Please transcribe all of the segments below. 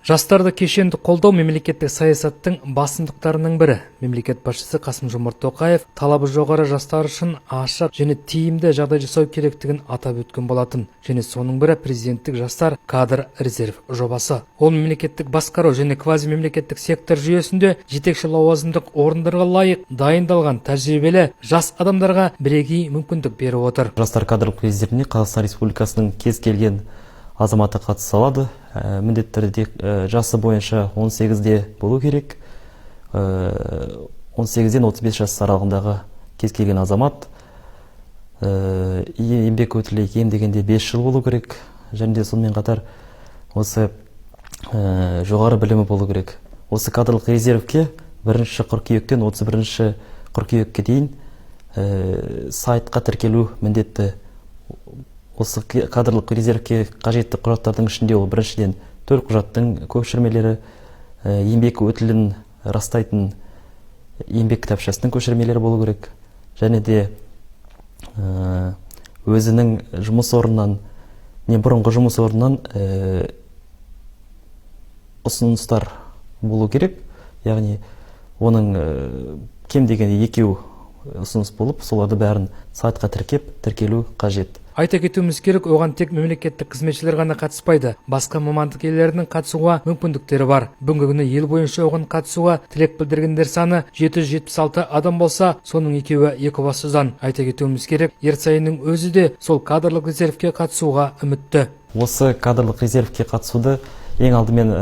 Жастарды кешенді қолдау – мемлекеттік саясаттың басымдықтарының бірі. Мемлекет басшысы Қасым Жомарт Тоқаев талабы жоғары жастар үшін ашық және тиімді жағдай жасау керектігін атап өткен болатын. Және соның бірі – президенттік жастар кадр резерв жобасы. Ол мемлекеттік басқару және квазимемлекеттік сектор жүйесінде жетекші лауазымдық орындарға лайық дайындалған тәжірибелі жас адамдарға бірегей мүмкіндік беріп отыр. Жастар кадрлық резервіне Қазақстан Республикасының кез келген азаматы қатыса алады. Міндетті түрде жасы бойынша 18-де болу керек. 18-ден 35 жас аралығындағы кез келген азамат, еңбек өтілі кем дегенде 5 жыл болу керек және де сонымен қатар осы жоғары білімі болу керек. Осы кадрлық резервке 1 қыркүйектен 31 қыркүйекке дейін сайтқа тіркелу міндетті. Осы кадрлық резервке қажетті құжаттардың ішінде ол біріншіден, төлқұжаттың көшірмелері, еңбек өтілін растайтын еңбек кітапшасының көшірмелері болу керек және де өзінің жұмыс орнынан не бұрынғы жұмыс орнынан ұсыныстар болу керек, яғни оның кем дегенде екеу ұсыныс болып, соларды бәрін сайтқа тіркеп, тіркелу қажет. Айта кетуіміз керек, оған тек мемлекеттік қызметшілер ғана қатыспайды, басқа мамандық иелерінің қатысуға мүмкіндіктері бар. Бүгінгі күні ел бойынша оған қатысуға тілек білдіргендер саны 776 адам болса, соның екеуі Екібастұздан. Айта кетуіміз керек, Ерсайынның өзі де сол кадрлық резервке қатысуға үмітті. Осы кадрлық резервке қатысуды ең алдымен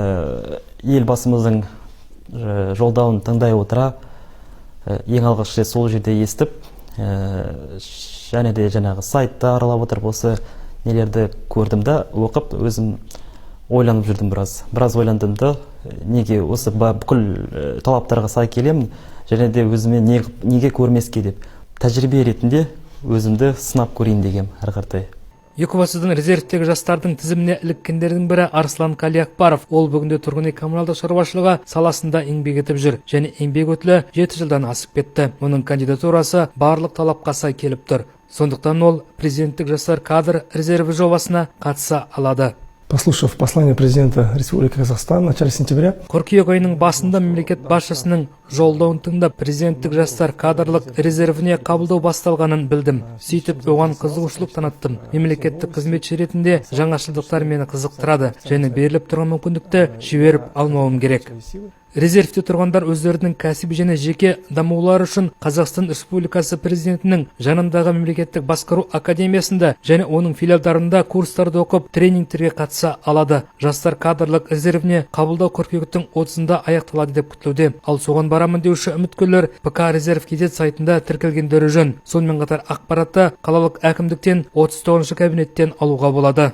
Елбасымыздың жолдауын тыңдай отыра, ең алғаш рет сол жерде естіп, және де жаңағы сайтты аралап отырып, осы нелерді көрдім да, оқып, өзім ойланып жүрдім біраз. Біраз ойландым да, неге осы бүкіл талаптарға сай келемін және де өзіме неге көрмеске деп, тәжірибе ретінде өзімді сынап көрейін дегем әрі қаратай. Екібастұздың резервтегі жастардың тізіміне іліккендердің бірі – Арслан Калиакбаров. Ол бүгінде тұрғын үй коммуналдық шаруашылығы саласында еңбек етіп жүр және еңбек өтілі 7 жылдан асып кетті. Оның кандидатурасы барлық талапқа сай келіп тұр. Сондықтан ол президенттік жастар кадр резерві жобасына қатыса алады. Послушав послание президента Республики Казахстан в начале сентября, Қыркүйек айының басында мемлекет басшысының жолдауын тыңдап, президенттік жастар кадрлық резервіне қабылдау басталғанын білдім. Сөйтіп, оған қызығушылық таныттым. Мемлекеттік қызметші ретінде жаңашылдықтар мені қызықтырады және беріліп тұрған мүмкіндікті жіберіп алмауым керек. Резервте тұрғандар өздерінің кәсіби және жеке дамулары үшін Қазақстан Республикасы президентінің жанындағы Мемлекеттік басқару академиясында және оның филиалдарында курстарды оқып, тренингтерге қатыса алады. Жастар кадрлық резервіне қабылдау қыркүйектің 30-ында аяқталады деп күтілуде. Ал соған барамын деуші үміткерлер ПК резерв kz сайтында тіркелгендері жөн. Сонымен қатар ақпаратты қалалық әкімдіктен 39 кабинеттен алуға болады.